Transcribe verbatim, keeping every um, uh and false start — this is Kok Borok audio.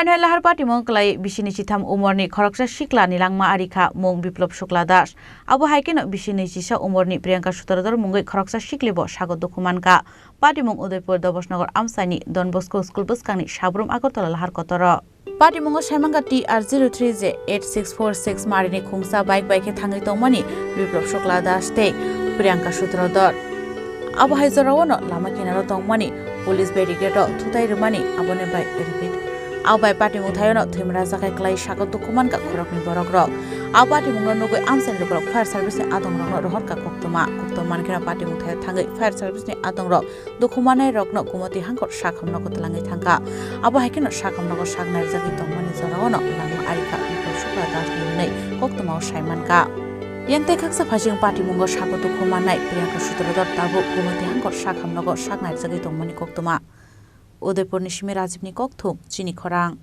Haino lahar patimung kwlai bisini chitham umorni khoroksa sikla ni langma ari kha mung Biplop Shukla Das. Abo hai kheno bisini chisa umorni Priyanka Sutradhar mungwi khoroksa sikli bo sago dukhu mankha. Patimung Udaipur Dobosnagar amchaini Don Bosco School bwskangni Sabrum Agartala lahar kotoro. Patimungo saimanka T R zero three J eight six four six marini khungsa bike bai khe thangwi tongmani Biplop Shukla Das tei Priyanka Sutradhar. Abo hai jorao no lama kinaro tongmani police barricade o thutai rwmani aboni bai repeat. Abo bai patimung thaio no thwimra jakai klai sago dukhu mankha khoroknwi borok rok. Abo patimung no nugwi amchaini lukurok fire service ni adong rok no rohor kha koktwma. Koktwma mankhe no patimung thaio thangwi fire service ni adong rok dukhu manai rokno Gumati hangkor sakhamnogo twlangwi thangkha. Abo hai kheno sakhamnogo sak nairjagwi tongmani jorao no langma ari kha Biplop Shukla Das ni hwnwi koktwmao sai mankha. Yang tei khaksa phaising patimungo sago dukhu manai Priyanka Sutradhar tabuk Gumati hangkor sakhamnogo sak nairjagwi tongmani koktwma. Udaipur ni simi Rajib ni kokthum chini khorang.